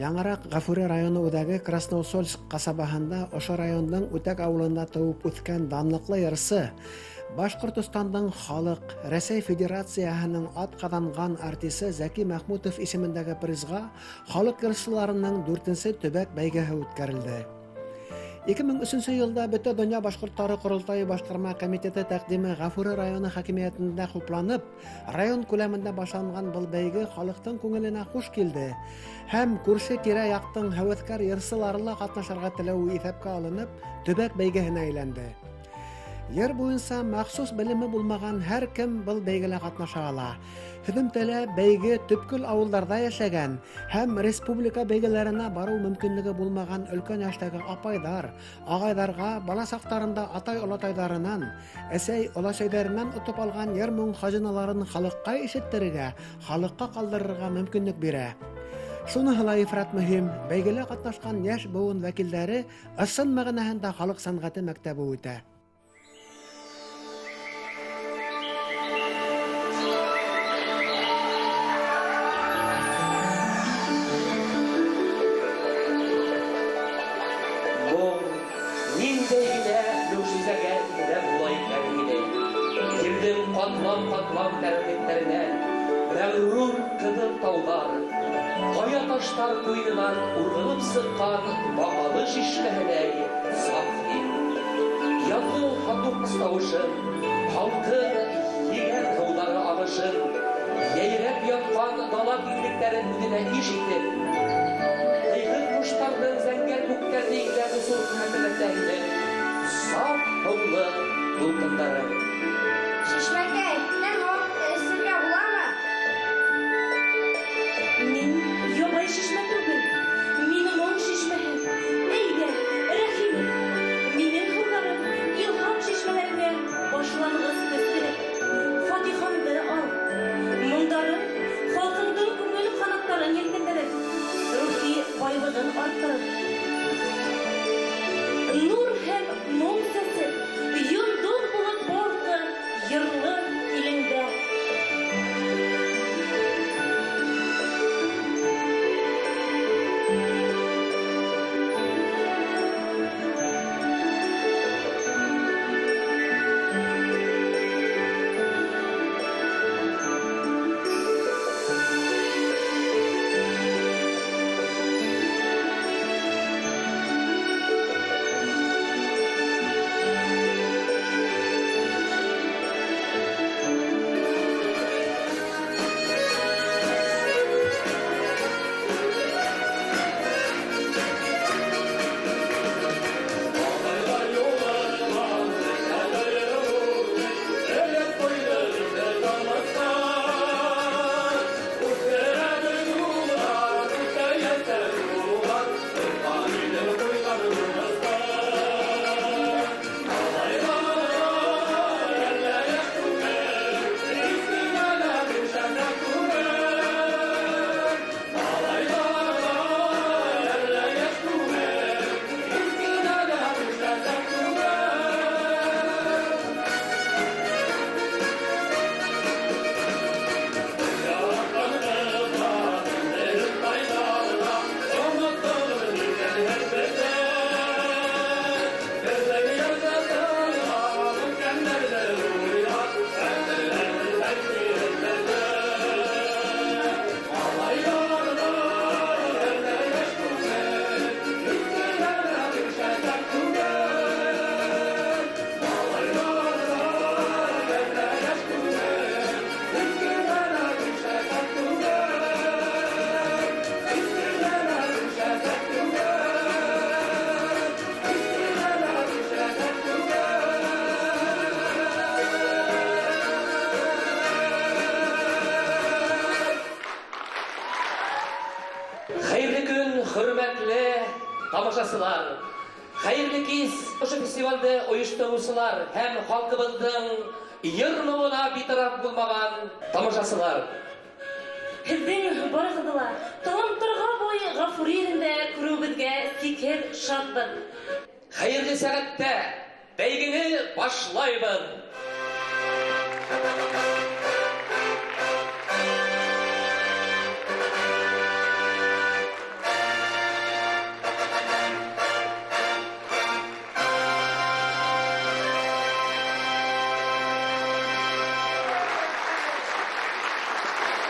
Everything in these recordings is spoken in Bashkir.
Яңыраҡ Ғафури районы үҙәге Красноусольск ҡасабаһында ошо райондың Үтәк ауылында тыуып үҫкән данлыҡлы йырсы, Башҡортостандың халыҡ, Рәсәй Федерацияһының атҡаҙанған артисы Зәки Мәхмүтов исемендәге призға халыҡ йырсыларының 4-нсе төбәк бәйгеһе үткәрелде. 2003 йылда Бөтә донъя башҡорттары ҡоролтайы башҡарма комитеты тәҡдиме Ғафури районы хакимиәтендә хупланып, район күләмендә башланған был бәйге халыҡтың күңеленә хуш килде һәм күрше тирә-яҡтың һәүәҫкәр йырсылары ла ҡатнашырға теләүе иҫәпкә алынып, төбәк бәйгеһенә әйләнде. Йыр буйынса махсус белеме булмаған һәр кем был бәйгелә ҡатнаша ала. Һөҙөмтәлә бәйге төпкөл ауылдарҙа йәшәгән һәм республика бәйгеләренә барыу мөмкинлеге булмаған өлкән йәштәге апайҙар, ағайҙарға бала саҡтарында атай-олатайҙарынан, әсәй-оләсәйҙәренән отоп алған йыр-моң хазиналарын халыҡҡа ишеттерергә, халыҡҡа ҡалдырырға мөмкинлек бирә. Шуныһы ла ифрат мөһим, бәйгелә ҡатнашҡан йәш быуын вәкилдәре ысын мәғәнәһендә халыҡ сәнғәте мәктәбе үтә. Ҡатлам-ҡатлам тәрәнлектәренән мәғрур ҡыҙыл тауҙар, ҡая таштар ҡуйынынан урғылып сыҡҡан баҡалы шишмәһенәй саф ил. Яҙғы һандуғас тауышын, һалҡын егәр һыуҙары ағышын, йәйрәп ятҡан дала киңлектәрен үҙенә иш итеп, һыйғыр ҡоштарҙың зәңгәр күктәрҙе иңләп осоу хәтерләтә һинең саф һыулы тулҡындарың. Шишмәкәй, һинән һыу эсергә буламы? Мин ябай шишмә түгел, мин моң шишмәһе. Әйҙә, рәхим ит. Минең һыуҙарым илһам шишмәләренә башланғыс көстөрәк. Фатихаңды ал. Моңдарым халҡыңдың күңел ҡанаттарын елкендерер, рухи байлығын арттырыр. Нур һәм моң сәсеп, йондоҙ булып балҡыр йырлы илеңдә. Тамашасылар, хәйерле кис, ошо фестивалде ойоштороусылар һәм халҡыбыҙҙың йыр моңона битараф булмаған тамашасылар. Һеҙҙең барығыҙҙы ла таланттарға бай Ғафури ерендә күреүебеҙгә сикһеҙ шатбыҙ. Хәйерле сәғәттә бәйгене башлайбыҙ.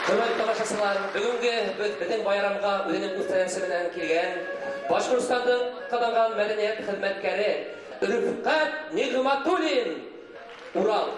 Хөрмәтле тамашасылар, бөгөнгө беҙҙең байрамға үҙенең үҙ сәләмсе менән килгән Башҡортостандың ҡаҙанған мәҙәниәт хеҙмәткәре Рөфҡәт Ниғмәтуллин, Урал.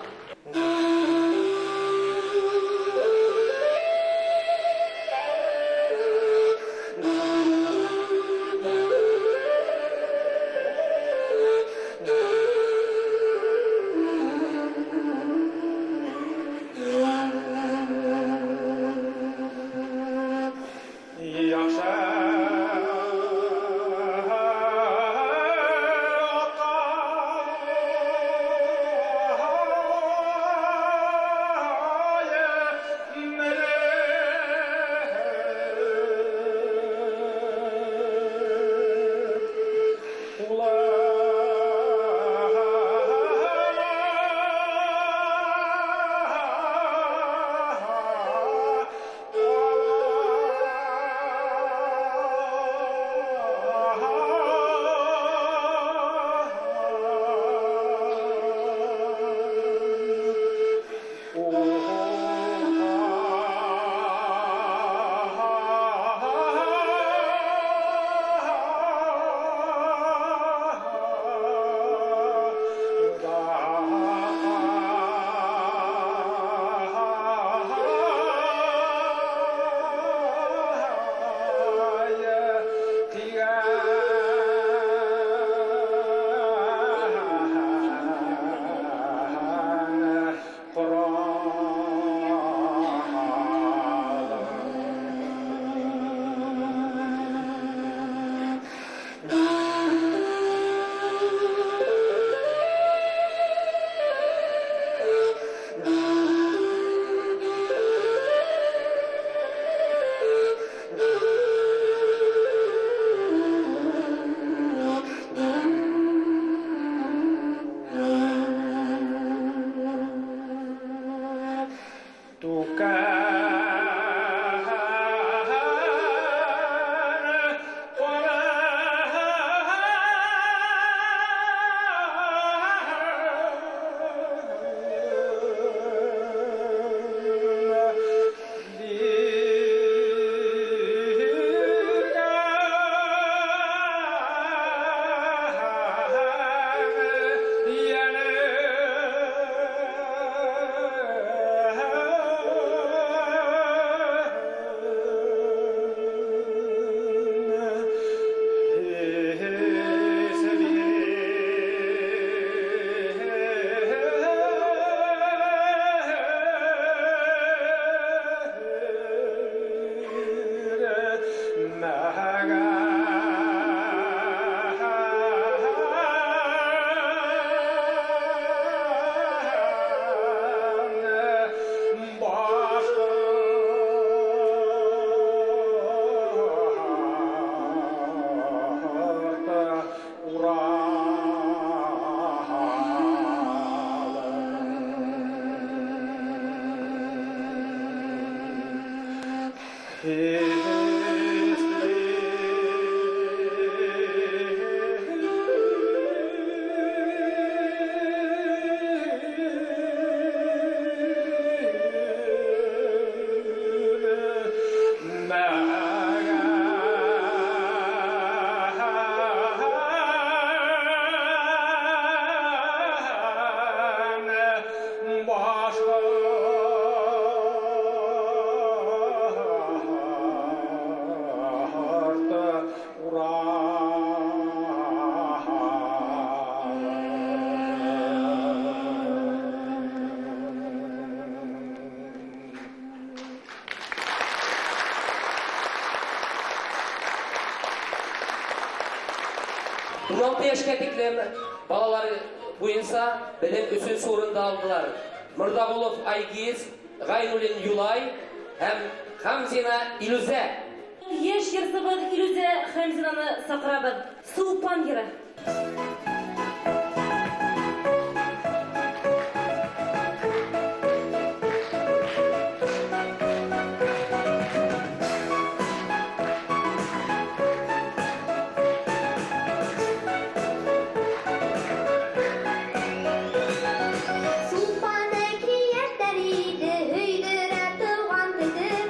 Йәшкә тиклем балалар буйынса беҙҙең өсөнсө урынды алдылар. Мырҙағулов Айгиз, Ғайнуллин Юлай һәм Хамзина Илүзә. Йәш йырсыбыҙ Илүзә Хамзинаны саҡырабыҙ. Сулпан йыры. Сулпан әкиәттәр иде, һөйҙөрә тыуған телде.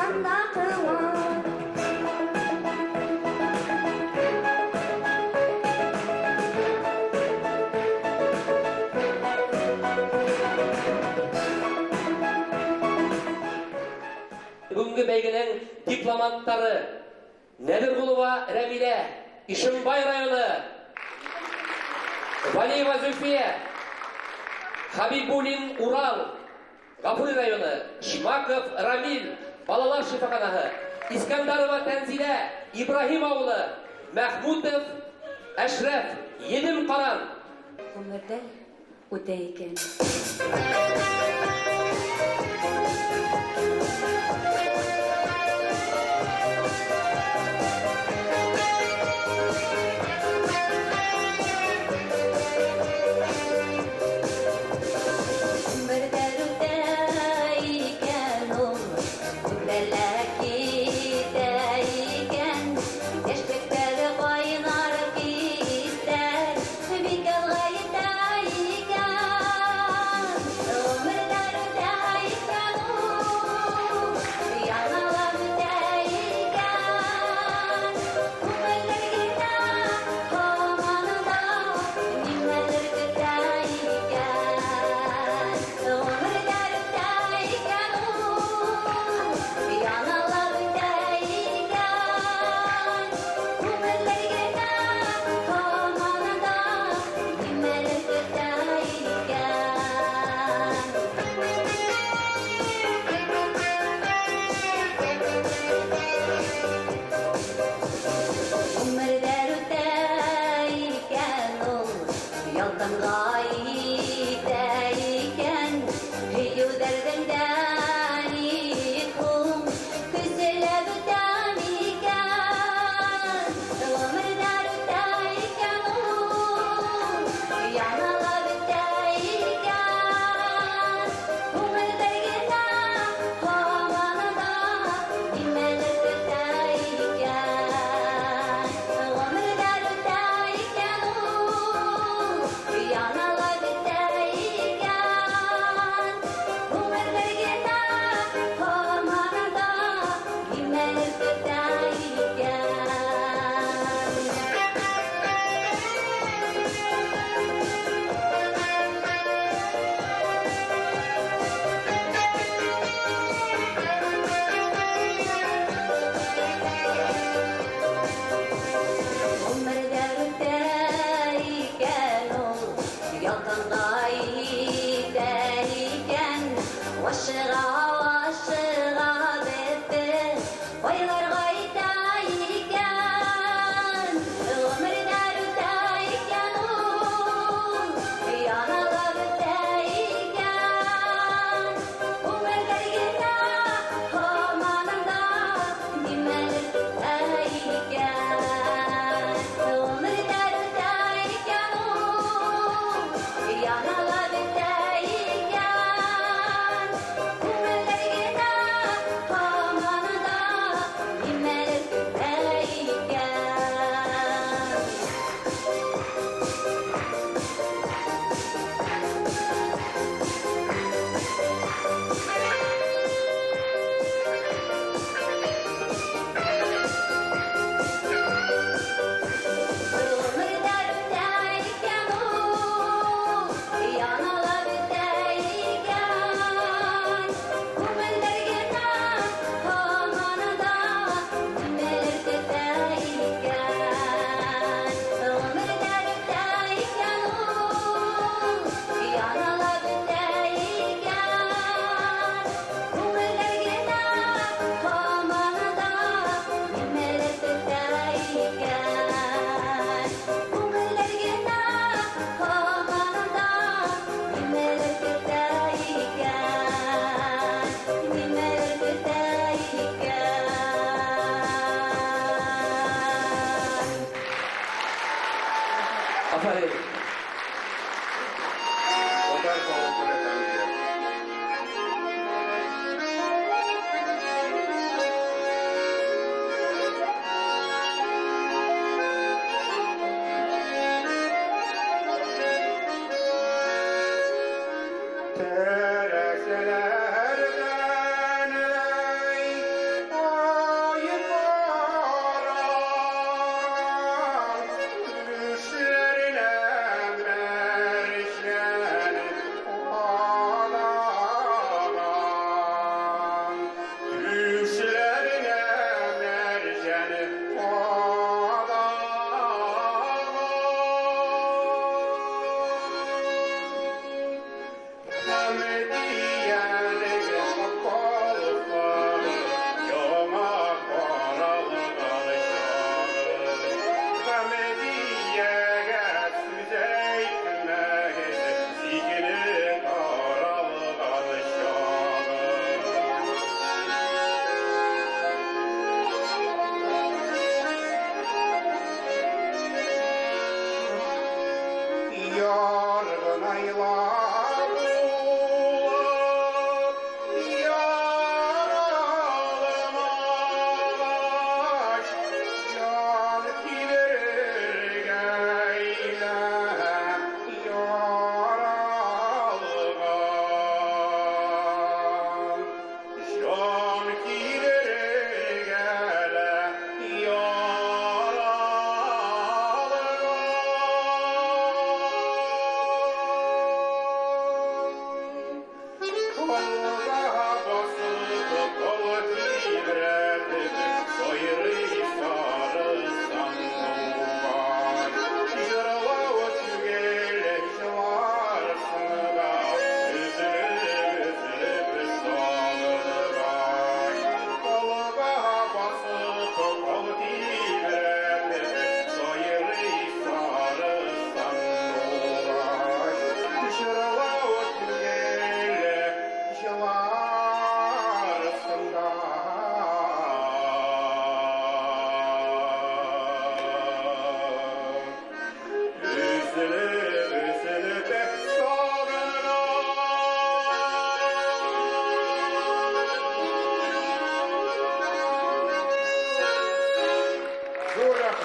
Ҡыуанһам да ҡыуан. Бөгөнгө бәйгенең дипломанттары Нәҙерғолова Рәмилә, Ишембай районы, Валиева Зульфия, Хабибуллин Урал, Ғафури районы, Шмаков Рамил, балалар шифаханаһы, Искандарова Тәнзилә, Ибраһим ауылы, Мәхмүтов Әшрәф, Едем Ҡаран. Ғүмерҙәр үтә икән. Ғүмерҙәр үтә икән ул, күптәр китә икән. Йәшлектәге ҡайнар хистәр бик алға етә икән. Ғүмерҙәр үтә икән ул,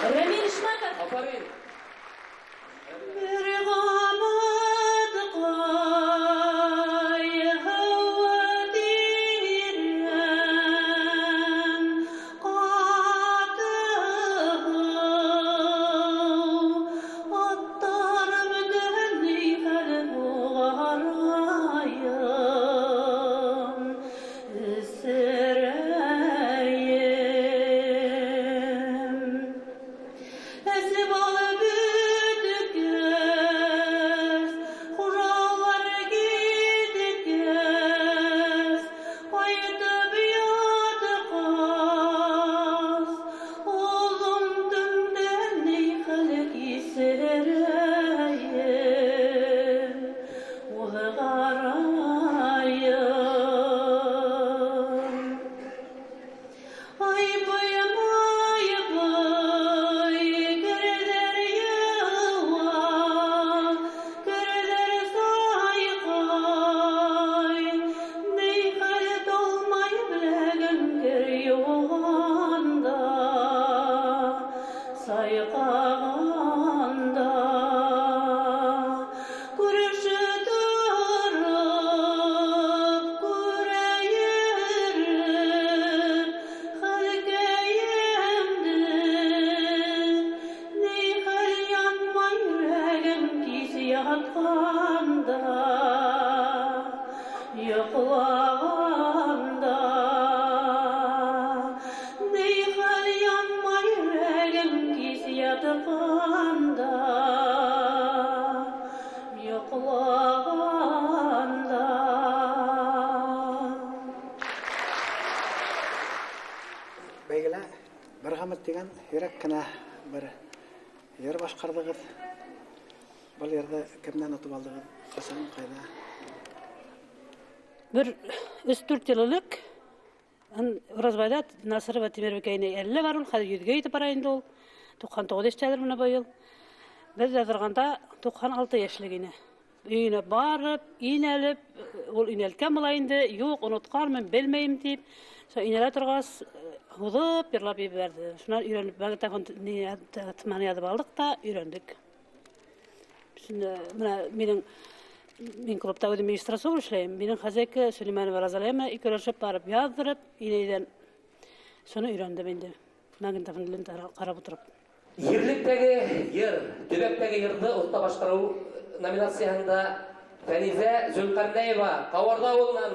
Рәмил Ишмәтов. Афарин. Бәйгелә Бәрғәмәт тигән һирәк кенә бер йыр башҡарҙығыҙ. Был йырҙы кемдән отоп алдығыҙ? Ҡасан, ҡайҙа? Бер 3-4 йыл элек Уразбайҙа Насырова Тимербикә инәй әллә бар ул, хәҙер 100-гә етеп бара инде ул. 99 йәштәлер менә быйыл. Беҙ яҙырғанда 96 йәшлек ине. Өйөнә барып, инәлеп, ул инәлткән була инде, юҡ, онотҡанмын, белмәйем тип. Шул инәлә торғас, һуҙып йырлап ебәрҙе. Шунан өйрәнеп, магнитофон тыманы яҙып алдыҡ та өйрәндек. Шунда менә минең мин клубта үҙем регистрация эшләйем. Минең хозяйка Сөләймәнова Розалия менән икәүләшеп барып яҙҙырып, инәйҙән шуны өйрәндем инде. Магнитофон лентаға ҡарап ултырып. Ерлектәге йыр, төбәктәге йырҙы оҫта башҡарыу номинацияһында Фәнизә Зөлҡәрнәева Ҡауарҙы ауылынан,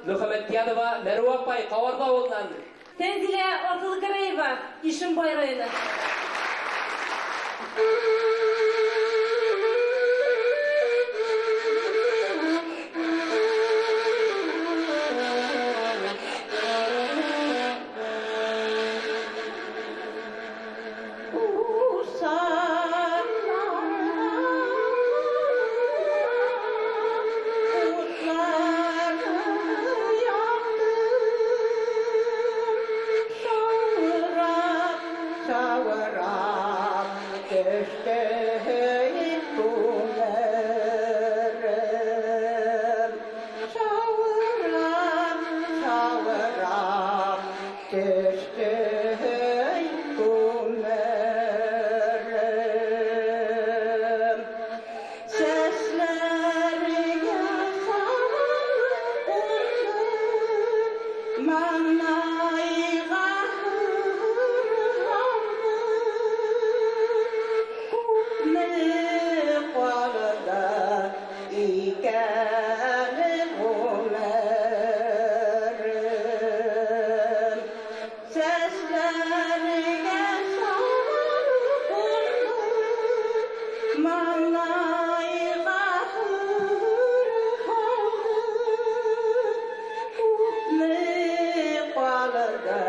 Мөхәммәтйәнова Мәруә апай Ҡауарҙы ауылынан, Тәнзилә Аҡылгәрәева Ишембай районы. Manayga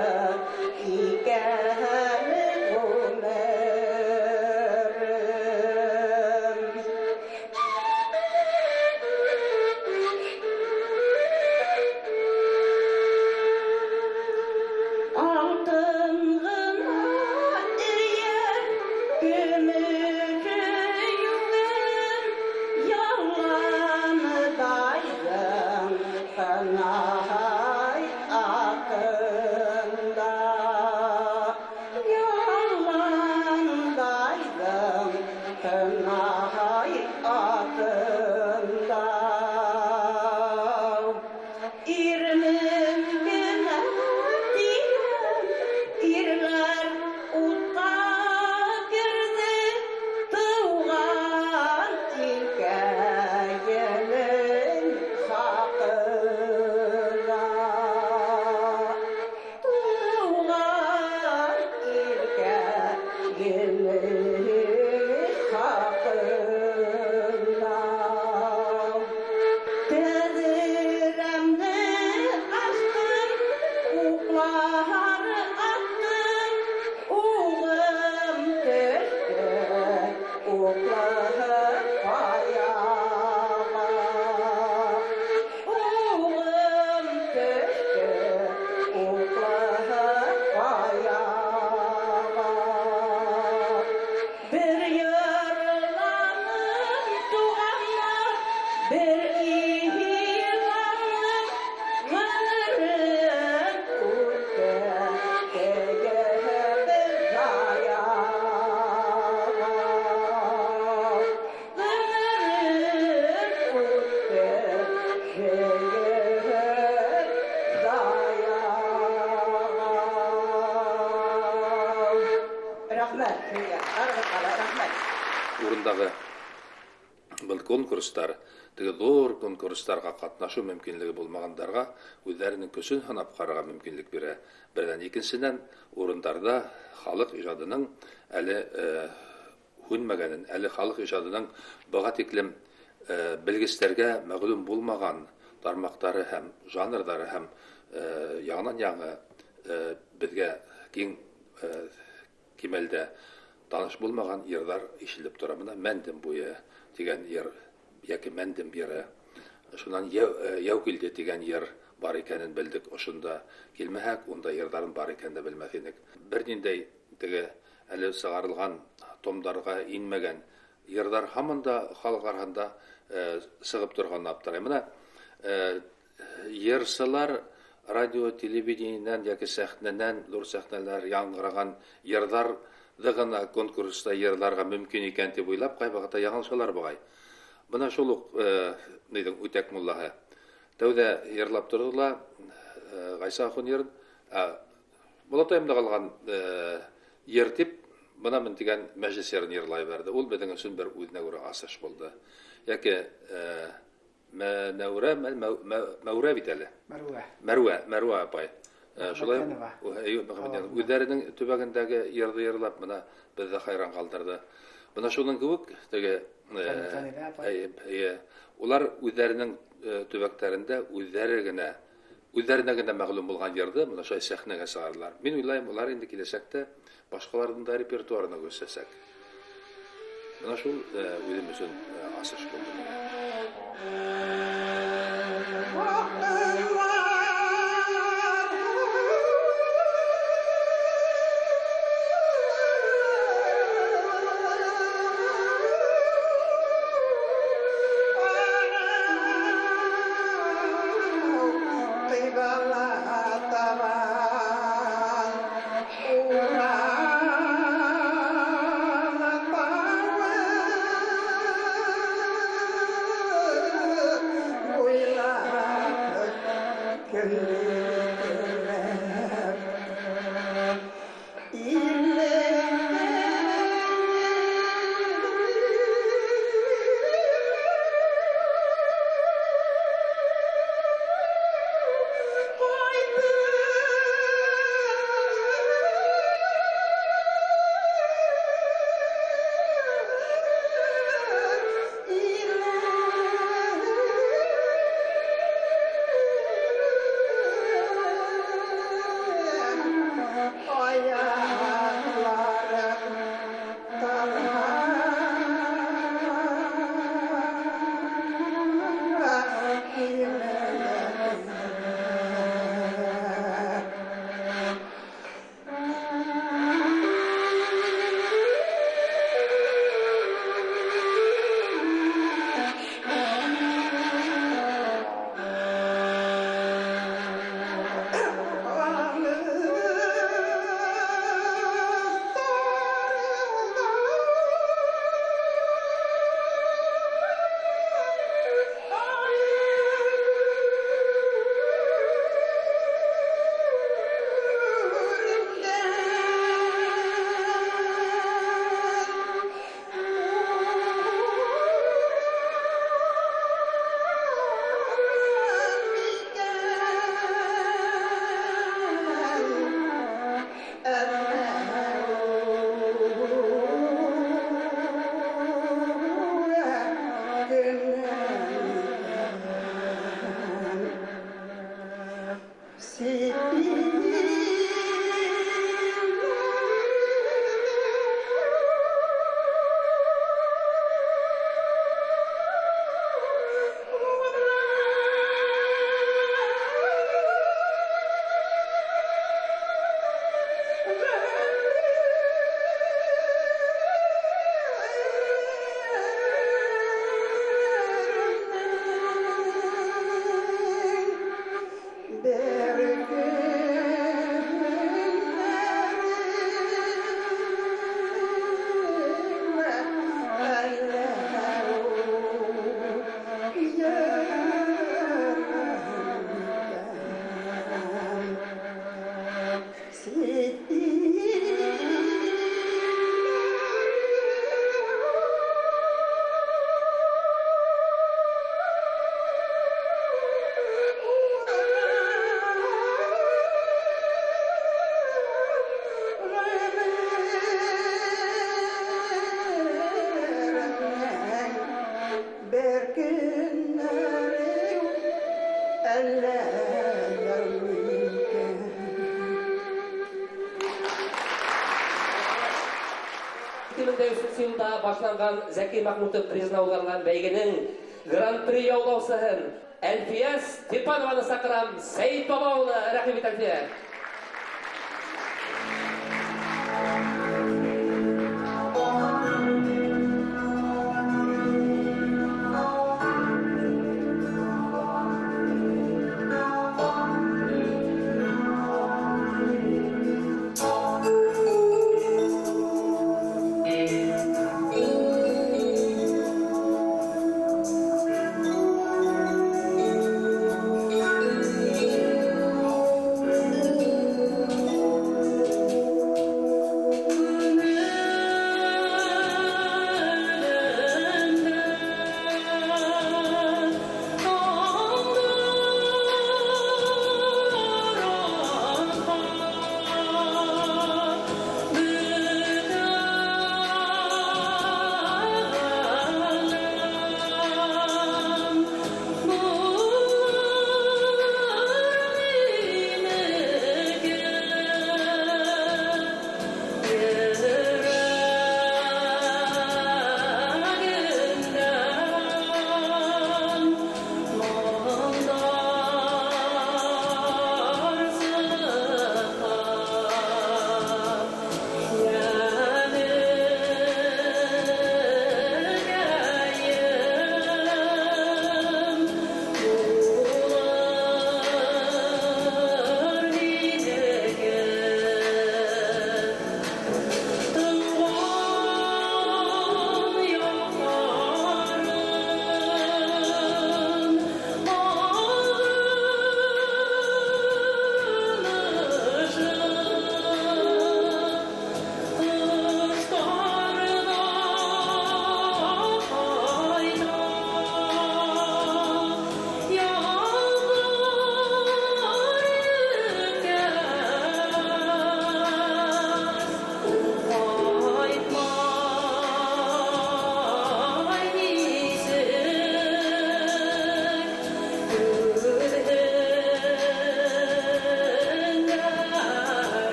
Урындағы был конкурстар, теге ҙур конкурстарға ҡатнашыу мөмкинлеге булмағандарға үҙҙәренең көсөн һынап ҡарарға мөмкинлек бирә. Берҙән, икенсенән, урындарҙа халыҡ ижадының әле һүнмәгәнен, әле халыҡ ижадының быға тиклем белгестәргә мәғлүм булмаған тармаҡтары һәм жанрҙары һәм яңынан-яңы беҙгә киң кимәлдә таныш булмаған йырҙар ишетелеп тора. Бына Мәндем буйы тигән йыр йәки Мәндем йыры, шунан Яу килде тигән йыр бар икәнен белдек. Ошонда килмәһәк, унда йырҙарын бар икәнен дә белмәҫ инек. Бер ниндәй теге әле сығарылған томдарға инмәгән йырҙар һаман да халыҡ араһында сығып торғанын аптырай. Бына йырсылар радио, телевидениенән йәки сәхнәнән, ҙур сәхнәләр яңғыраған йырҙар ғына конкурста йырларға мөмкин икән тип уйлап, ҡай ваҡытта яңылышалар буғай. Бына шул уҡ нейҙең Үтәк муллаһы тәүҙә йырлап торҙо ла Ғайса ахун йырын, Болатайымда ҡалған йыр тип, бына мин тигән мәжлес йырын йырлай бәрҙе. Ул беҙҙең өсөн бер үҙенә күрә асыш булды. Йәки Мәнәүрә, Мәүрә бит әле. Мәруә. Мәруә, Мәруә апай. Шулай үҙҙәренең төбәгендәге йырҙы йырлап, бына беҙҙе хайран ҡалдырҙы. Бына шуның кеүек теге улар үҙҙәренең төбәктәрендә үҙҙәре генә, үҙҙәренә генә мәғлүм булған йырҙы бына шулай сәхнәгә сығарҙылар. Мин уйлайым, улар инде киләсәктә башҡаларҙың да репертуарына күсәсәк. Бына шул үҙем өсөн асыш булды. Башланған Зәки Мәхмүтов призына уҙғарылған бәйгенең гран-при яулаусыһын Әлфиә Степанованы саҡырам. Сәйет Баба улы, рәхим ит, Әлфиә.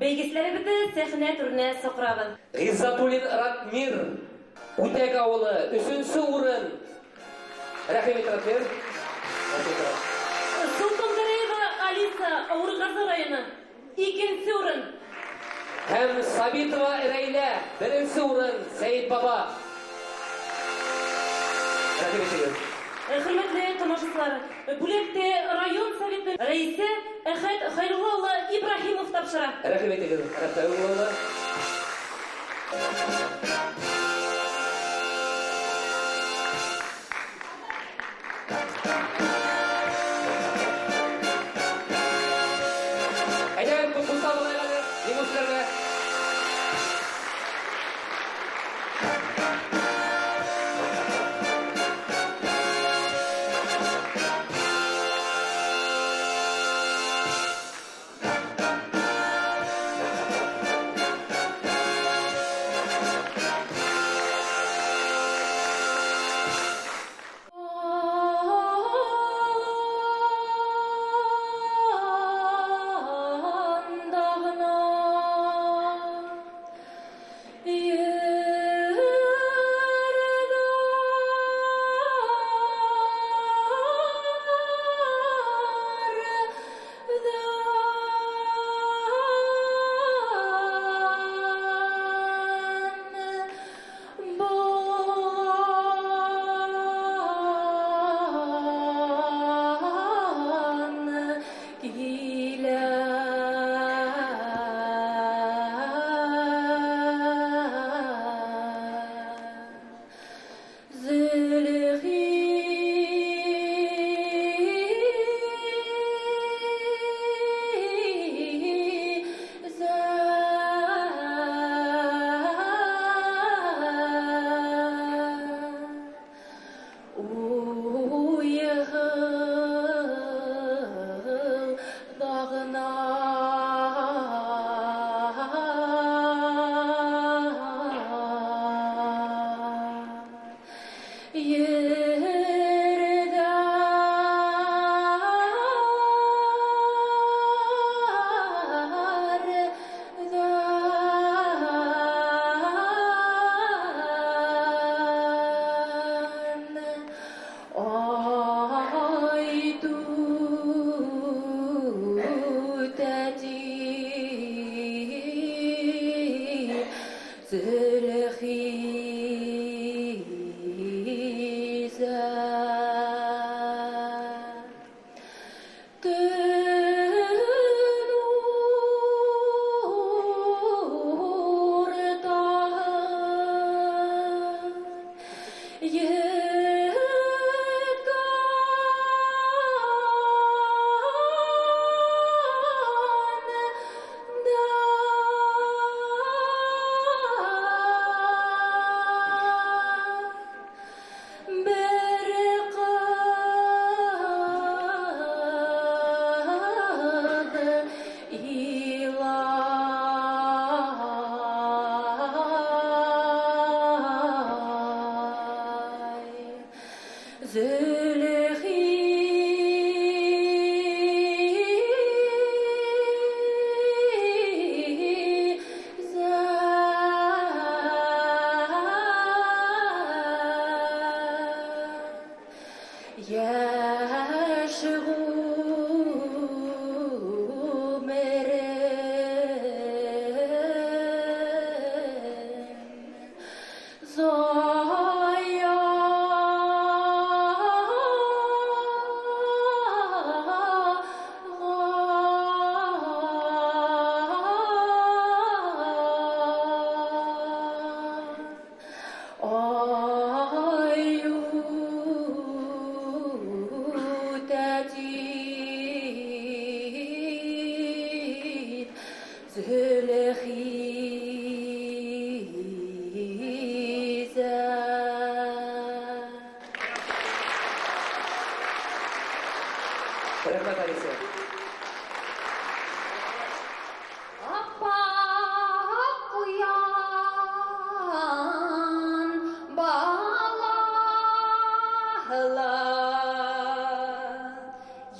Бәйгеселәребеҙҙе сәхнә түренә саҡырабыҙ. Ғиззатуллин Ратмир, Үтәк ауылы, 3-нсе урын. Рәхим ит, Ратмир. Солтангареева Алиса, Ауырғазы районы, 2-нсе урын. Һәм Сабитова Рәйлә, 1-нсе урын, Сәйет Баба. Рәхим итегеҙ. Хөрмәтле тамашасылар, бүләкте район советы рәисе Әхәт Хәйрулла улы Ибраһимов тапшыра. Рәхим итегеҙ, Әхәт Хәйрулла улы. Әйҙәгеҙ, ҡул сабып әле, еңеүселәргә.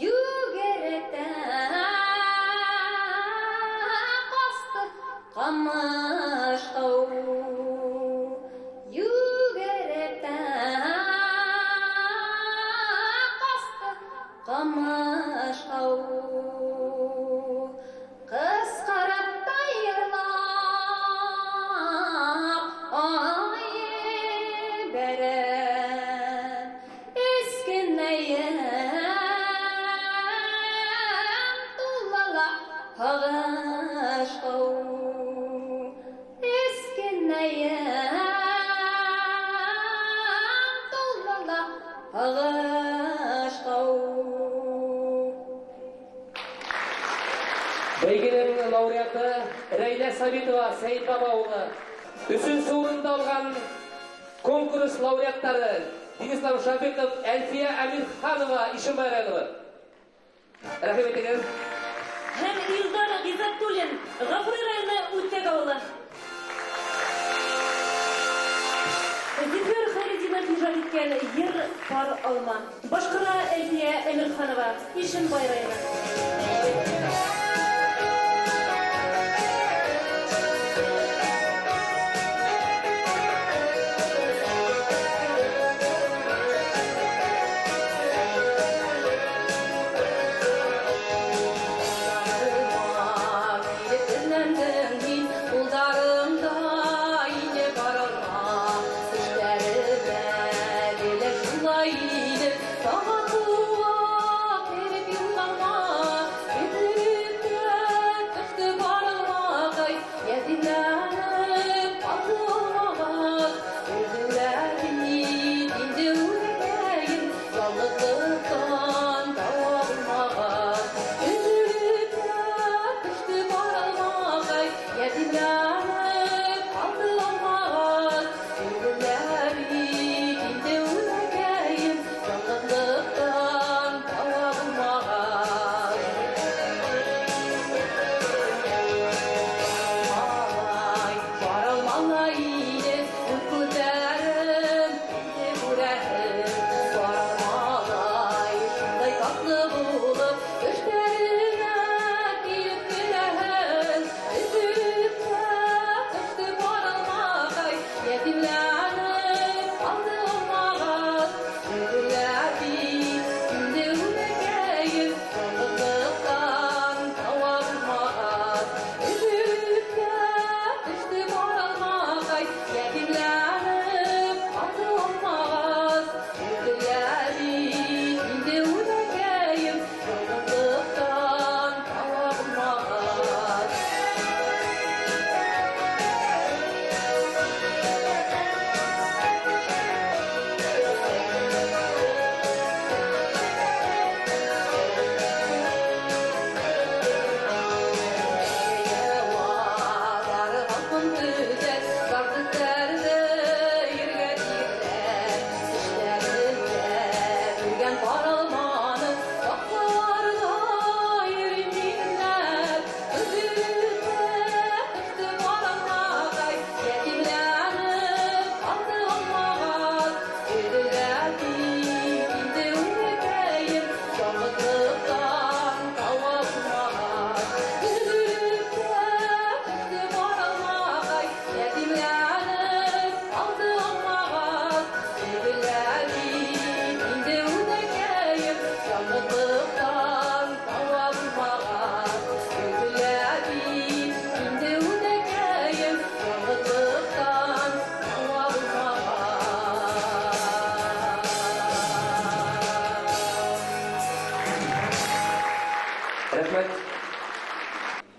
Йүгертә ҡаҙ. Ҡамыш тау йүгереп тә ҡасты ҡамыш тау. Ҡысҡырып та йырлап ай ебәрәм, эскенәйем тула ла һағыш тау. Эскенәйем тула ла һағыш тау. Бәйгенең лауреаты Рәйлә Сабитова Сәйетбаба улы. Өсөнсө урынды алған конкурс лауреаттары Динислам Шафиҡов, Әлфиә Әмирханова, Ишембай районы. Рәхим итегеҙ. Һәм Илдар Ғиззәтуллин, Ғафури районы Үтәк ауылы. Зөфәр Хәйретдинов ижад иткән Йыр пар алма. Башҡара Әлфиә Әмирханова, Ишембай районы.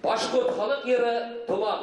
Башҡорт халыҡ йыры Томан.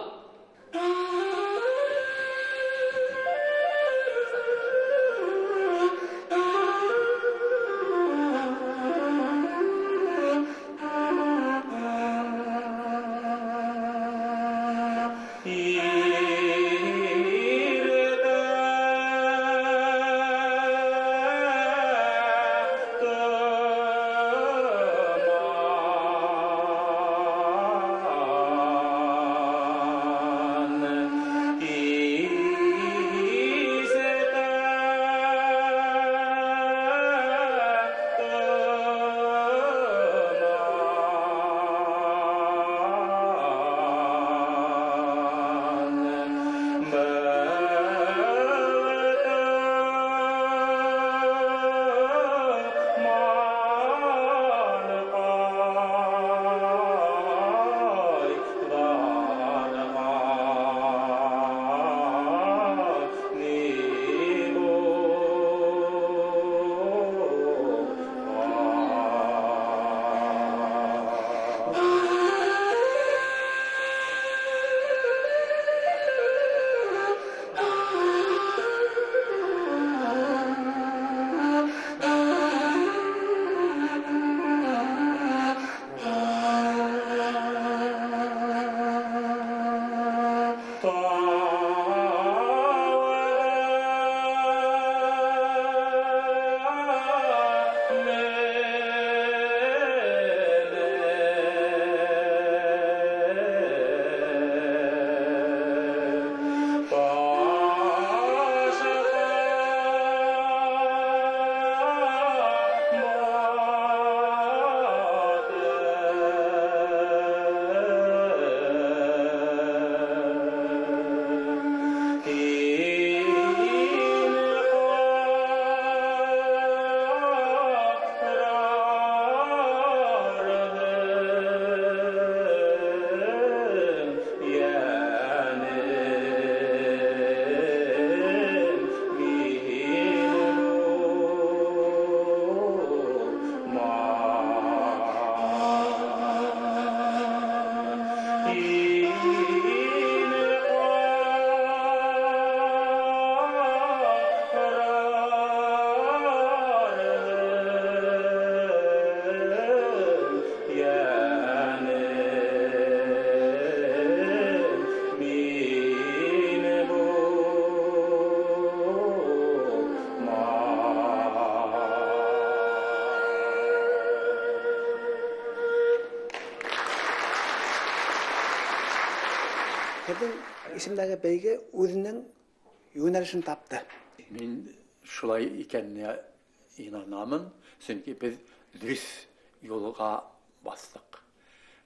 Thank you. Һеҙҙең исемдәге бәйге үҙенең йүнәлешен тапты. Мин шулай икәненә инанамын, сөнки беҙ дөрөҫ юлға баҫтыҡ.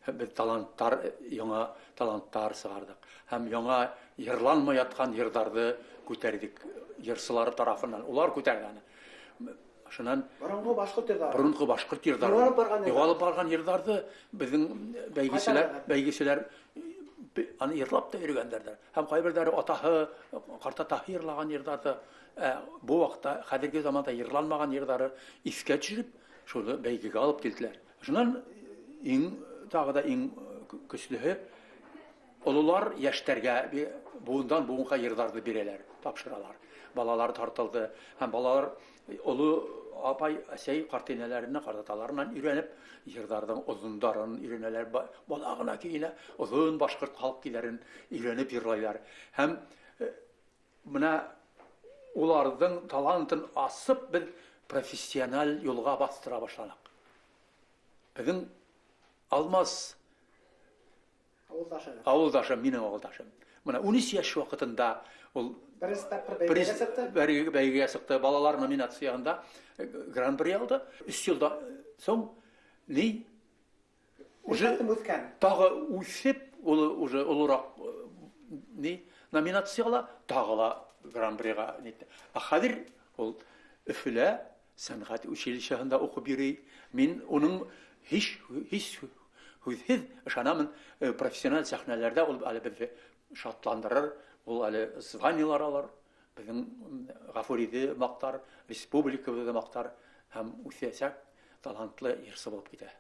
Беҙ таланттар, яңы таланттар сығарҙыҡ. Һәм яңы йырланмай ятҡан йырҙарҙы күтәрҙек йырсылар тарафынан. Улар күтәрҙе аны. Шунан боронғо башҡорт йырҙары. Боронғо башҡорт йырҙары. Юғалып барған йырҙарҙы беҙҙең бәйгеселәр аны йырлап та йөрөгәндәрҙер. Һәм ҡайберҙәре атаһы, ҡартатаһы йырлаған йырҙарҙы, бу ваҡытта хәҙерге заманда йырланмаған йырҙары иҫкә төшөрөп, шуны бәйгегә алып килделәр. Шунан иң тағы да иң көслөһө ололар йәштәргә быуындан быуынға йырҙарҙы бирәләр, тапшыралар. Балалар тартылды һәм балалар оло апай, әсәй, ҡартинәләренән, ҡартаталарынан өйрәнеп, йырҙарҙың оҙондарын өйрәнәләр, бала ғына көйөнә оҙон башҡорт халыҡ көйҙәрен өйрәнеп йырлайлар. Һәм бына уларҙың талантын асып, беҙ профессиональ юлға баҫтыра башланыҡ. Беҙҙең Алмаз ауылдашым, минең ауылдашым. Бына 13 йәш ваҡытында ул беренсе тапҡыр бәйгегә сыҡты. Бәйгегә сыҡты. Балалар номинацияһында гран-при алды. 3 йылдан һуң ни уже тағы үҫеп, ул уже олораҡ ни номинацияла тағы ла гран-приға нитте. Ә хәҙер ул Өфөлә сәнғәт училищеһында уҡып йөрөй. Мин уның һис һүҙһеҙ ышанамын, профессиональ сәхнәләрҙә ул әле беҙҙе шатландырыр, ул әле званиелар алыр, беҙҙең Ғафуриҙе маҡтар, республикабыҙҙы маҡтар һәм үҫәсәк талантлы йырсы булып китә.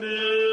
Be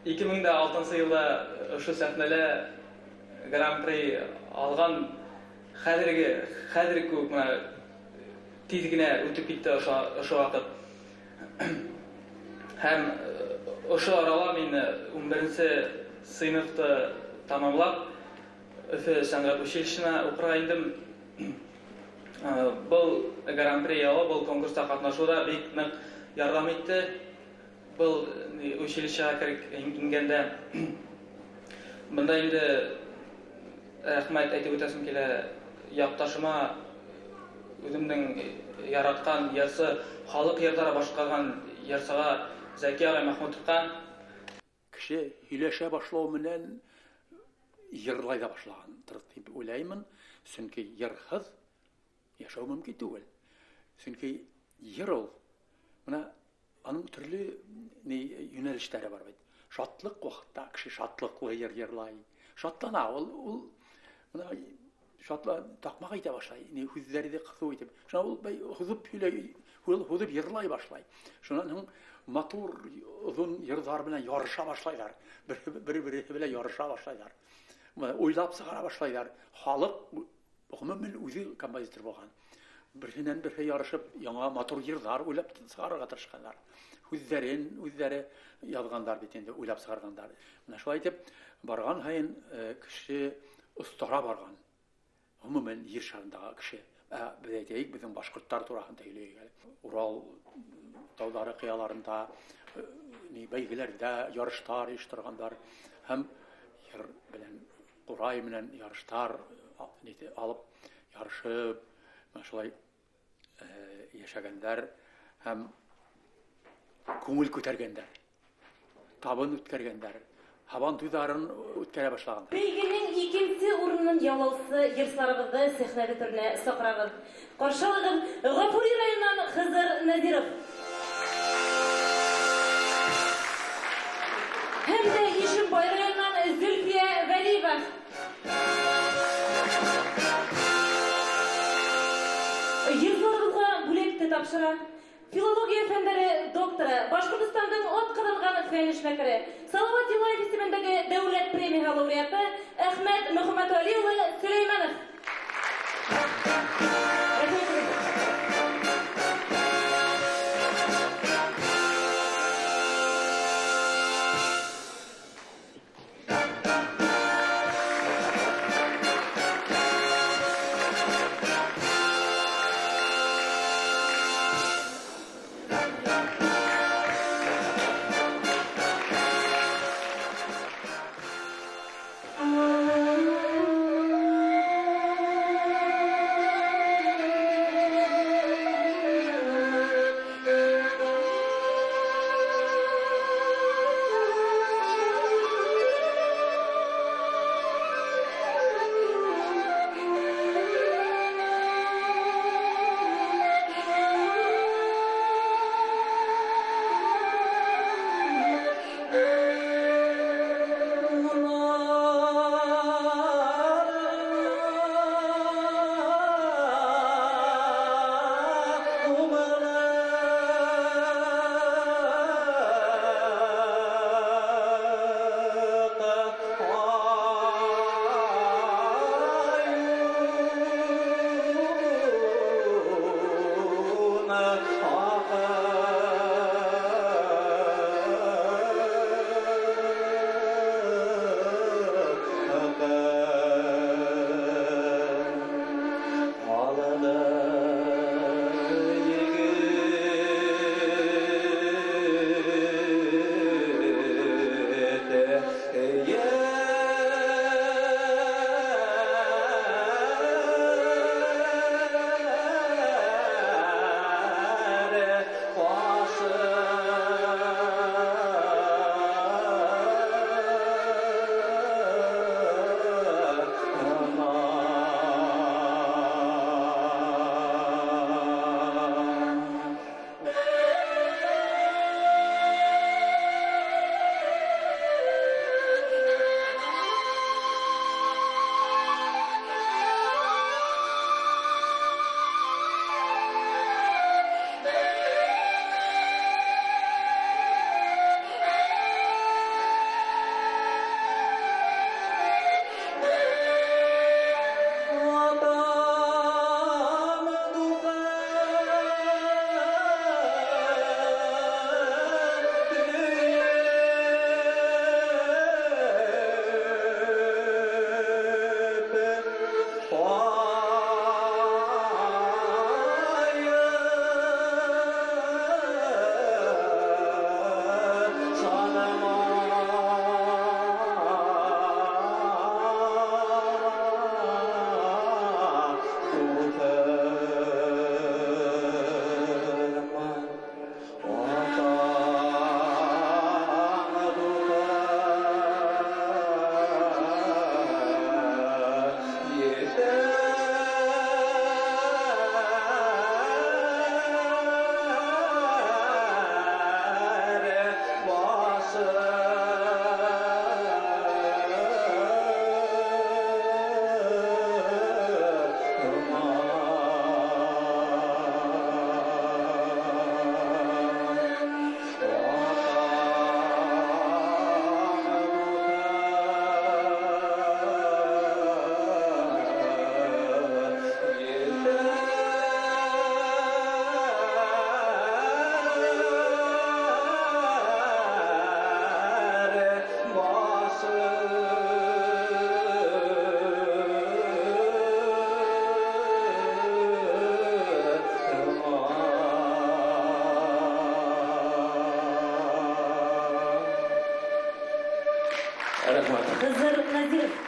2006 йылда ошо сәхнәлә гран-при алған хәҙерге кеүек менә тиҙ генә үтеп китте ошо ваҡыт. Һәм ошо арала мин 11-нсе сыйныфты тамамлап Өфө сәнғәт училищеһына уҡырға индем. Был гран-при алыу, был конкурста ҡатнашыу ҙа бик ныҡ ярҙам итте. Был училищеға кереп ингәндә бында инде рәхмәт әйтеп үтәсем килә яҡташыма, үҙемдең яратҡан йырсы, халыҡ йырҙары башҡарған йырсыға Зәки ағай Мәхмүтовҡа. Кеше һөйләшә башлау менән йырлай ҙа башлағандыр тип уйлаймын, сөнки йырһыҙ йәшәү мөмкин түгел. Сөнки йыр ул, бына аның төрлө йүнәлештәре бар бит. Шатлыҡ ваҡытта кеше шатлыҡлы йыр йырлай, шатлана ул, бына шатла таҡмаҡ әйтә башлай, һүҙҙәрҙе ҡыҫыу итеп. Шунан ул һуҙып һөйләй, һуҙып йырлай башлай. Шунан һуң матур оҙон йырҙар менән ярыша башлайҙар, бер-береһе менән ярыша башлайҙар. Уйлап сығара башлайҙар. Халыҡ ғөмүмән үҙе композитор булған. Береһенән береһе ярышып, яңа матур йырҙар уйлап сығарырға тырышҡандар. Һүҙҙәрен үҙҙәре яҙғандар бит инде, уйлап сығарғандар. Менә шулай итеп барған һайын кеше оҫтара барған. Ғөмүмән ер шарындағы кеше. Беҙ әйтәйек, беҙҙең башҡорттар тураһында һөйләйек әле. Урал тауҙары ҡыяларында бәйгеләрҙә ярыштар ойошторғандар һәм йыр белән, ҡурай менән ярыштар алып ярышып, шулай йәшәгәндәр һәм күңел күтәргәндәр, табын үткәргәндәр, һабан туйҙарын үткәрә башлағандар. Бәйгенең икенсе урынын яулаусы йырсыларыбыҙҙы сәхнә түренә саҡырабыҙ. Ҡаршы алығыҙ Ғафури районынан Хызыр Нәҙиров. Һәм дә Ишембай районынан Зөлфиә Вәлиева. Йырсыларыбыҙға бүләк тә тапшыра филология фәндәре докторы, Башҡортостандың атҡаҙанған фән эшмәкәре, Салауат Юлаев исемендәге дәүләт премияһы лауреаты Әхмәт Мөхәммәтғәли улы Сөләймәнов. Рәхмәт. Хызыр Назиров.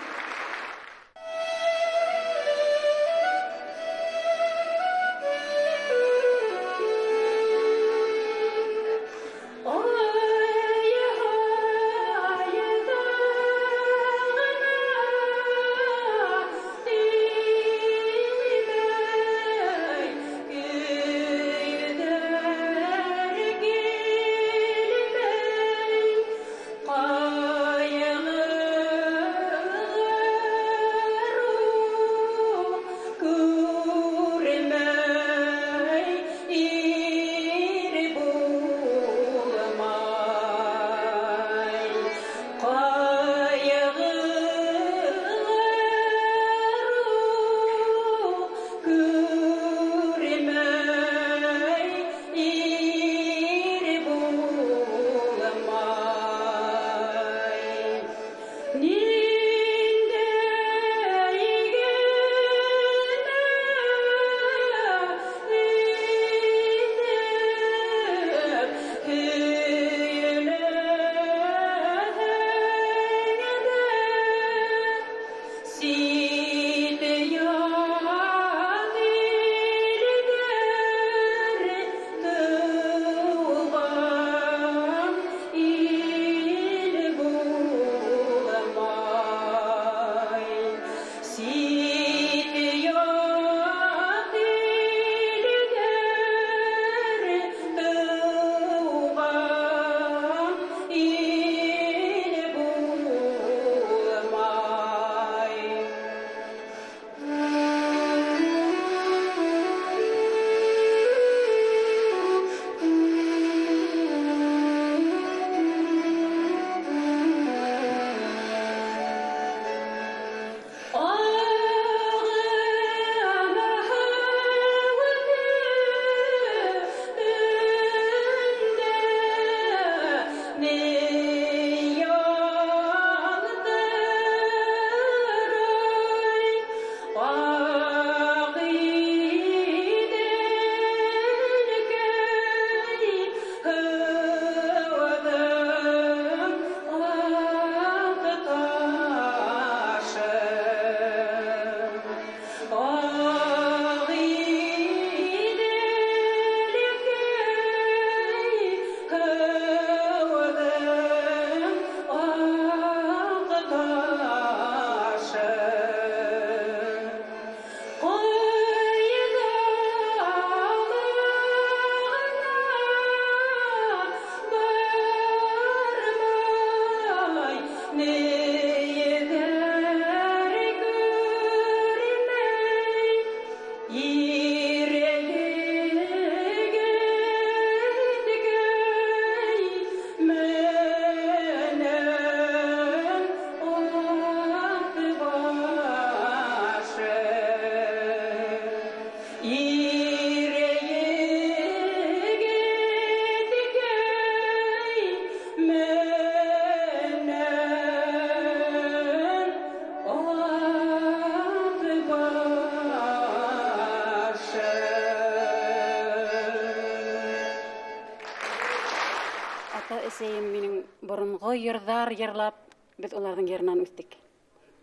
Ата-әсәйем минең боронғо йырҙар йырлап, беҙ уларҙың йырынан үҫтек.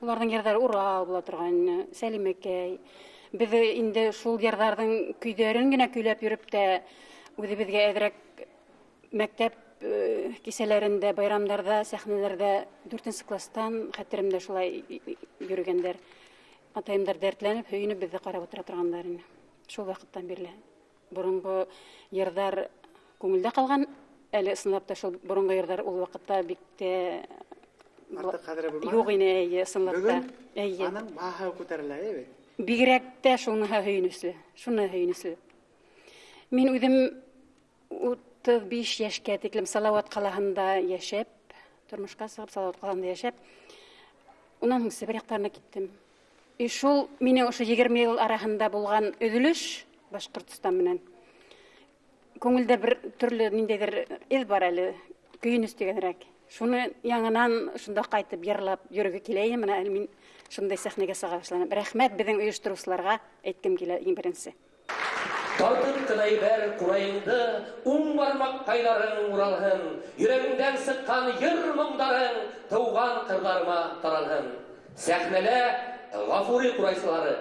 Уларҙың йырҙары Урал була торған, Сәлимәкәй. Беҙ инде шул йырҙарҙың көйҙәрен генә көйләп йөрөп тә үҙебеҙгә әҙерәк мәктәп кисәләрендә, байрамдарҙа, сәхнәләрҙә 4-нсе кластан хәтеремдә шулай йөрөгәндәр. Атайымдар дәртләнеп, һөйөнөп беҙҙе ҡарап ултыра торғандар ине. Шул ваҡыттан бирле боронғо йырҙар күңелдә ҡалған. Әле ысынлап та шул боронғо йырҙар ул ваҡытта бик тә артыҡ ҡәҙере булманы. Юҡ ине, эйе, ысынлап та. Эйе. Аның баһаһы күтәрелә, эйе бит. Бигерәк тә шуныһы һөйөнөслө, шуны һөйөнөслө. Мин үҙем 35 йәшкә тиклем Салауат ҡалаһында йәшәп, тормошҡа сығып Салауат ҡалаһында йәшәп, унан һуң Себер яҡтарына киттем. И шул минең ошо 20 йыл араһында булған өҙөлөш Башҡортостан менән. Күңелдә бер төрлө ниндәйҙер эҙ бар әле, көйөнөс тигәнерәк. Шуны яңынан шунда ҡайтып йырлап йөрөгө киләйем, менә әле мин шундай сәхнәгә сыға башланым. Рәхмәт беҙҙең ойоштороусыларға әйткем килә иң беренсе. Тартып ҡына ебәр ҡурайыңды, уң бармаҡҡайҙарың уралһын, йөрәгеңдән сыҡҡан йыр моңдарың тыуған ҡырҙарыма таралһын. Сәхнәлә Ғафури ҡурайсылары.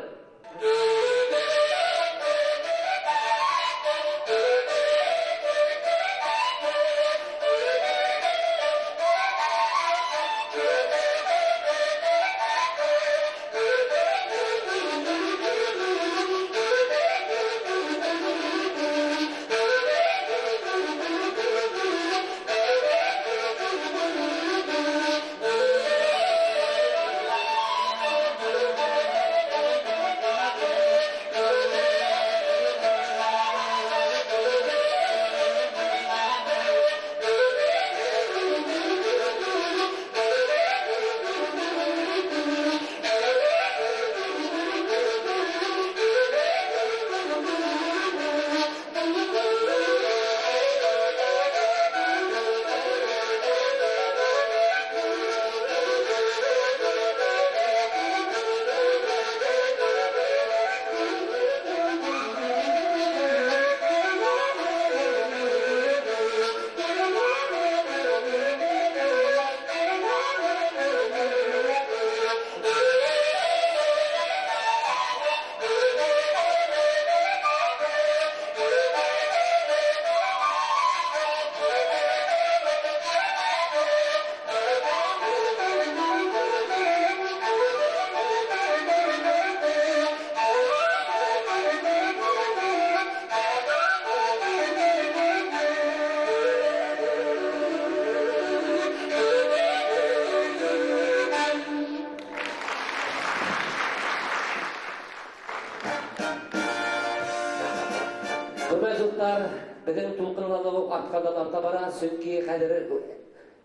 Беҙҙең тулҡынланыу артҡандан арта бара, сөнки хәҙер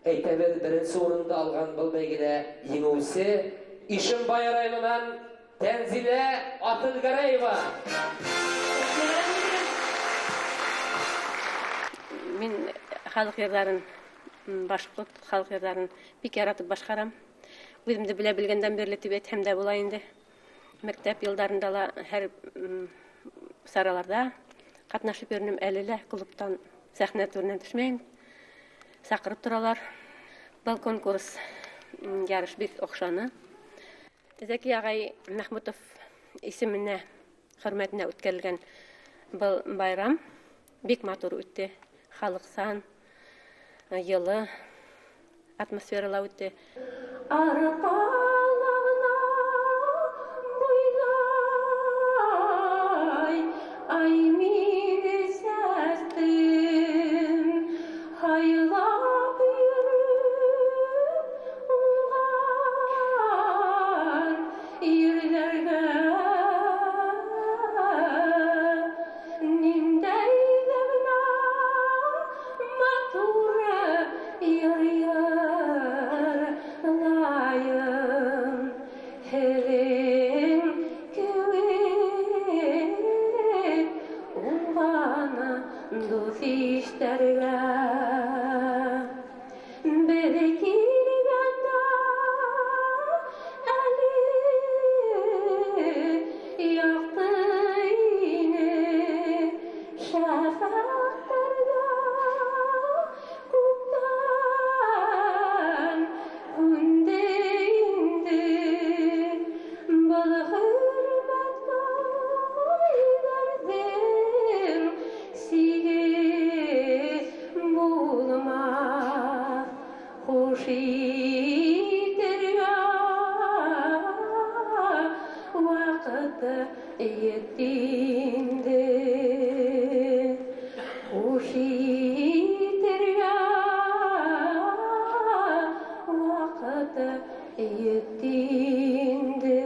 әйтәбеҙ, беренсе урынды алған был бәйгелә еңеүсе Ишембай районынан Тәнзилә Аҫылгәрәева. Мин халыҡ йырҙарын, башҡорт халыҡ йырҙарын бик яратып башҡарам. Үҙемде белә белгәндән бирле тип әйтһәм дә була инде. Мәктәп йылдарында ла һәр сараларҙа ҡатнашып йөрөнөм, әле лә клубтан сәхнә түренән төшмәйем. Саҡырып торалар. Был конкурс ярыш бик оҡшаны. Зәки ағай Мәхмүтов исеменә, хөрмәтенә үткәрелгән был байрам бик матур үтте. Халыҡсан, йылы атмосферала үтте. Арҡалағына буйлай, ай мине сәстем, һайлап йөрөп уңған ирҙәргә ниндәй ҙә бына матур йыр йырлайым, һеҙҙең кеүек уңған дуҫ иштәргә. Беҙ килгәндә әле яҡты ине, шәфәҡтәрҙә күптән һүнде инде. Был хөрмәткә айҙарҙың сиге булмаҫ, хуш итергә ваҡыты етте инде. Хуш итергә ваҡыты етте инде.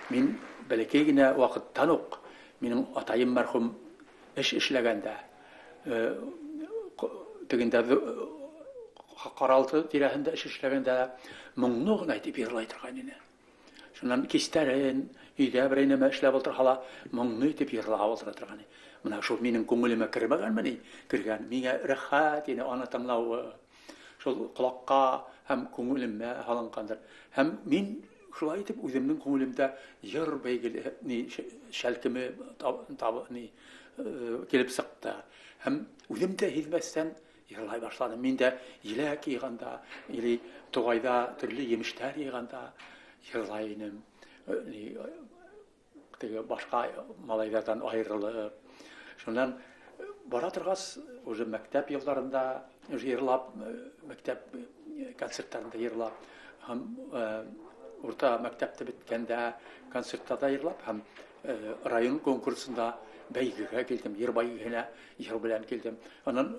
Мин бәләкәй генә ваҡыттан уҡ минең атайым мәрхүм эш эшләгәндә, тегендә ҡаралты тирәһендә эш эшләгәндә моңло ғына итеп йырлай торған ине. Шунан кистәрен өйҙә берәй нәмә эшләп ултырһа ла моңло итеп йырлап ултыра торған ине. Мына шул минең күңелемә кермәгәнме ни? Кергән. Миңә рәхәт ине аны тыңлауы. Шул ҡолаҡҡа һәм күңелемә һалынғандыр. Һәм мин шулай итеп үҙемдең күңелемдә йыр бәйгеле ни шәлкеме ни килеп сыҡты. Һәм үҙем дә һиҙмәҫтән йырлай башланым. Мин дә еләк йыйғанда, или туғайҙа төрлө емештәр йыйғанда йырлай инем. Теге башҡа малайҙарҙан айырылып. Шунан бара торғас, уже мәктәп йылдарында уже йырлап, мәктәп концерттарында йырлап, һәм урта мәктәпте бөткәндә концерттарҙа йырлап, һәм район конкурсында бәйгегә килдем, йыр бәйгеһенә йыр белән килдем. Анан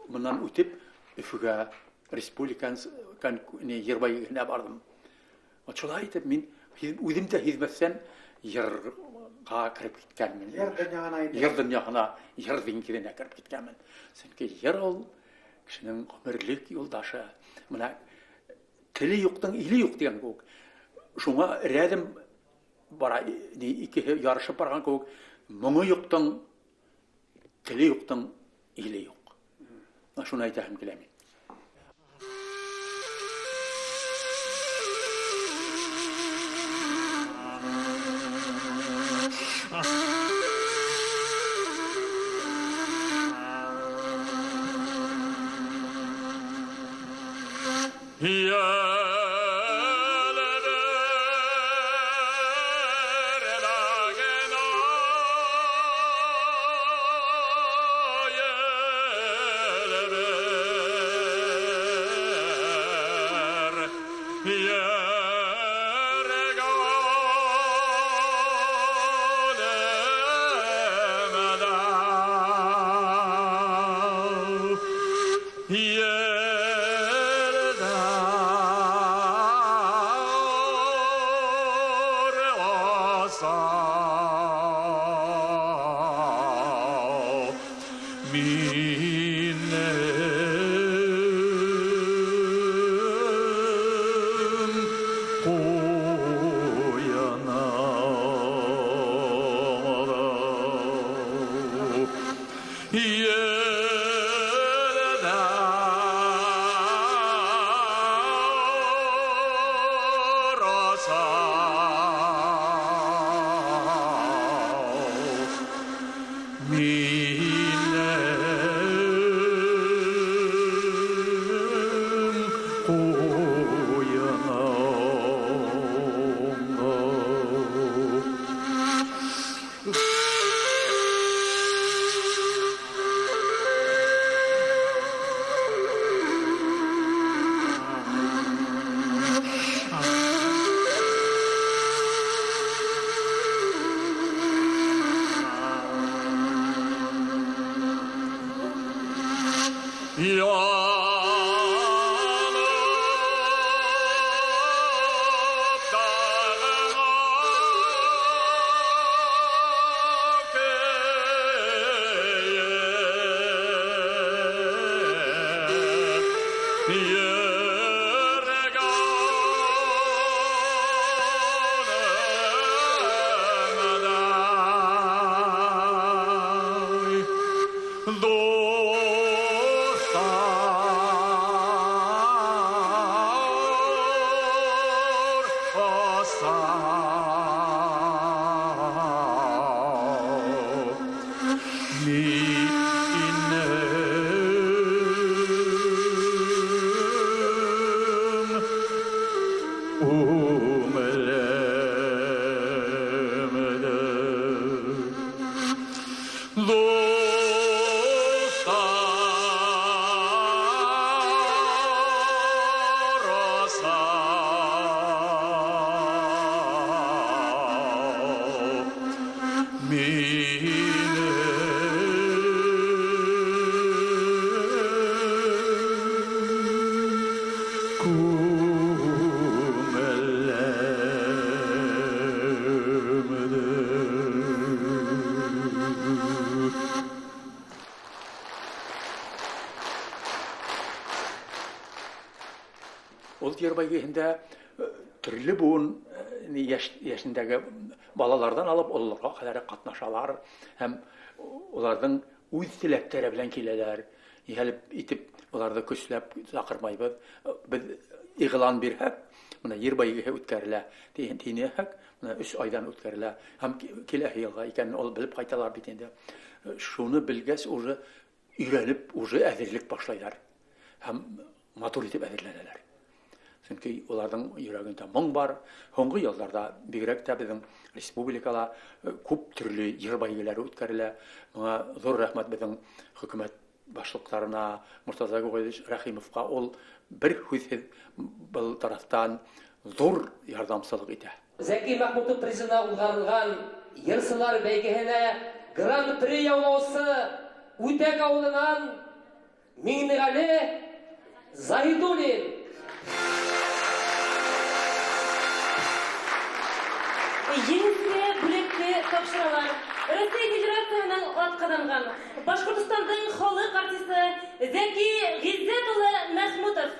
мыннан үтеп Өфөгә республика йыр бәйгеһенә барҙым. Шулай итеп мин үҙем дә һиҙмәҫтән йырға кереп киткәнмен. Йыр донъяһына инде. Йыр донъяһына, йыр диңгеҙенә кереп киткәнмен. Сөнки йыр ул кешенең ғүмерлек юлдашы. Мына теле юҡтың иле юҡ тигән кеүек. Шуңа рәдем бара, икеһе ярышып барған кеүек, моңо юҡтың, теле юҡтың иле юҡ. Шуны әйтәһем килә мин. Ул йыр бәйгеһендә төрлө быуын йәшендәге балаларҙан алып ололарға ҡәҙәр ҡатнашалар һәм уларҙың үҙ теләктәре белән киләләр. Йәлеп итеп уларҙы көсләп саҡырмайбыҙ. Беҙ иғлан бирһәк, мына йыр бәйгеһе үткәрелә тинеһәк, мына 3 айҙан үткәрелә. Һәм киләһе йылға икәнен ул белеп ҡайталар бит инде. Шуны белгәс, уже өйрәнеп, уже әҙерлек башлайҙар. Һәм матур итеп әҙерләнәләр. Сөнки уларҙың йөрәгендә моң бар. Һуңғы йылдарҙа бигерәк тә беҙҙең республикала күп төрлө йыр бәйгеләре үткәрелә. Быға ҙур рәхмәт беҙҙең хөкүмәт башлыҡтарына, Мортаза Гуғаевич Рәхимовҡа, ул бер һүҙһеҙ был тарафтан ҙур ярҙамсылыҡ итә. Зәки Мәхмүтов призына уҙғарылған йырсылар бәйгеһенә гран-при яулаусы Үтәк ауылынан Миңнеғәле Заһидуллин. Еңеүсегә бүләкте тапшыралар. Рәсәй Федерацияһының атҡаҙанған Башҡортостандың халыҡ артисы Зәки Ғиззәт улы Мәхмүтов.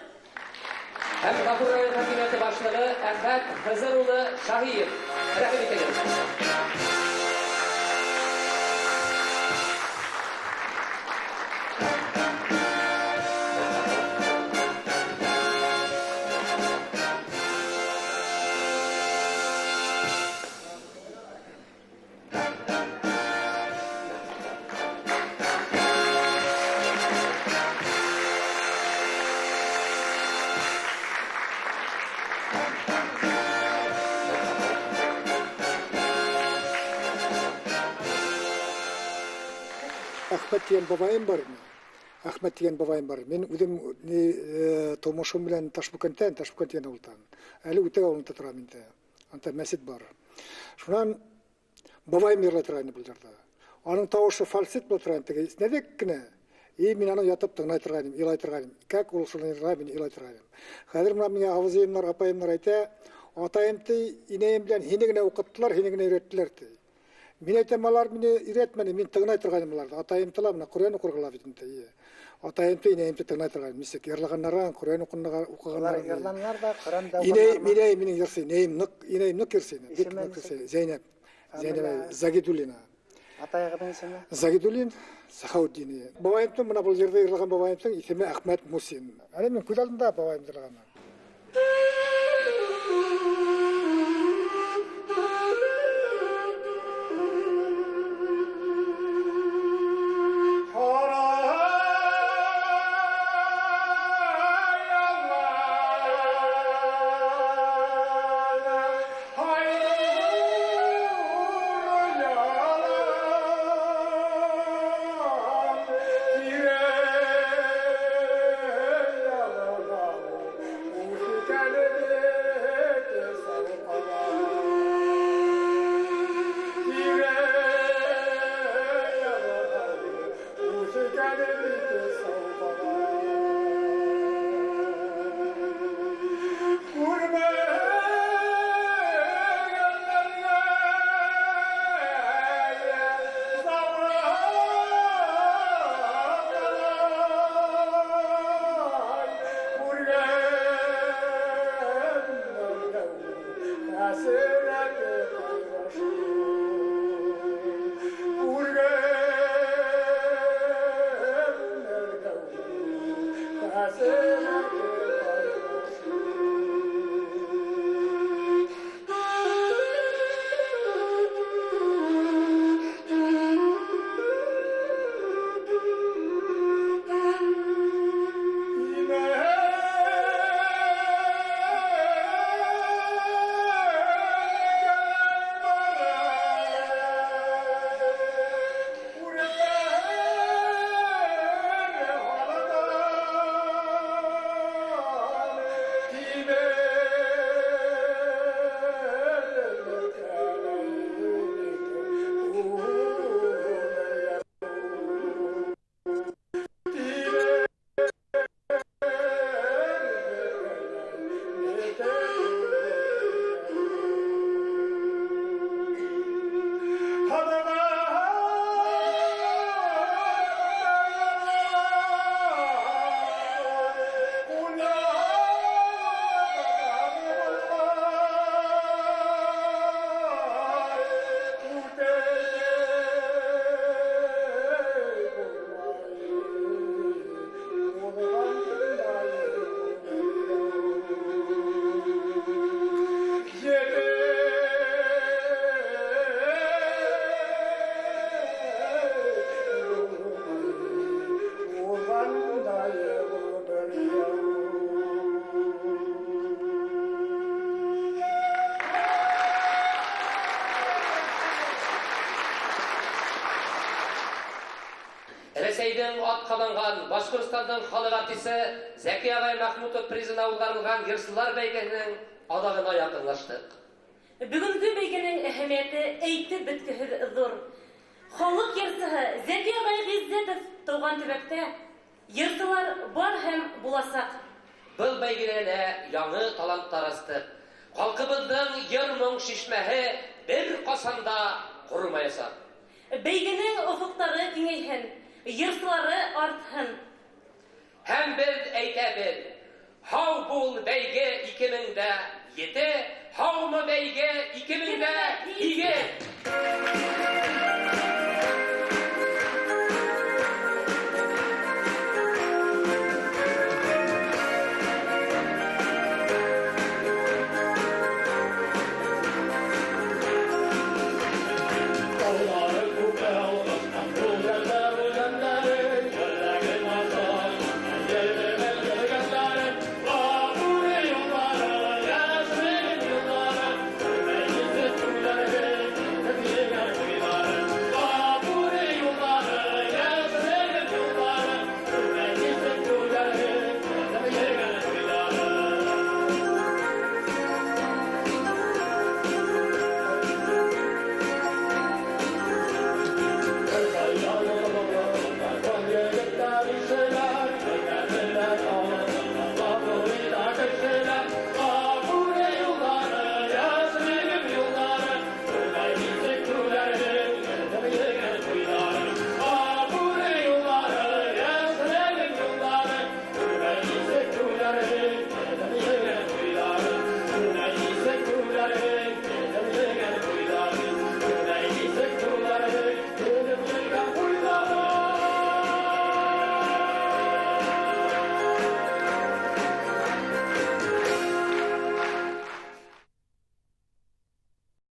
Һәм Ғафур район хакимиәте башлығы Әхәт Хызыр улы Шаһиев. Рәхим итегеҙ. Әхмәт тигән бабайым бар. Әхмәт тигән бабайым бар. Мин үҙем тормошом белән Ташбүкәнтән, Ташбүкән тигән ауылдан. Әле Үтәк ауылында торам инде. Анда мәсет бар. Шунан бабайым йырлай тора ине был йырҙы. Аның тауышы фальцет була тора ине, теге нәҙек кенә. И мин аны ятып тыңлай торғайным, илай торғайным. Как ул шуны йырлай, мин илай торғайным. Хәҙер мына миңә абзыйымдар, апайымдар әйтә, атайым ти, инәйем белән һине генә уҡыттылар, һине генә өйрәттеләр ти. Мин әйтәм, алар мине өйрәтмәне, мин тыңлай торғайным уларҙы. Атайым тыла, мына Ҡөрьән уҡырға ла бит инде. Атайым ти, инәйем ти тыңлай торғайным. Нисек йырлағаннарын, Ҡөрьән уҡығаннарын. Йырланылар ҙа, Ҡөрьән дә уҡығандар. Инәйем минең йырсы, инәйем ныҡ, инәйем ныҡ йырсы ине. Бик ныҡ йырсы. Зәйнәп, Зәйнәп Загидуллина. Атайығыҙҙың исеме? Загидуллин Сахаутдин. Бабайымдың, мына был йырҙы йырлаған бабайымдың исеме Әхмәт Мусин. Әле мин күҙ алдында бабайым йырлағаны. Рәсәйҙең атҡаҙанған Башҡортостандың халыҡ артисы Зәки ағай Мәхмүтов призына уҙғарылған йырсылар бәйгеһенең аҙағына яҡынлаштыҡ. Бөгөнгө бәйгенең әһәмиәте әйтеп бөткөһөҙ ҙур. Халыҡ йырсыһы Зәки ағай Ғиззәтов тыуған төбәктә йырсылар бар һәм буласаҡ. Был бәйгелә лә яңы таланттар астыҡ. Халҡыбыҙҙың йыр-моң шишмәһе бер ҡасан да ҡоромаясаҡ. Бәйгенең офоҡтары киңәйһен, йырсылары артһын. Һәм беҙ әйтәбеҙ: һау бул, бәйге 2007, һаумы, бәйге 2008!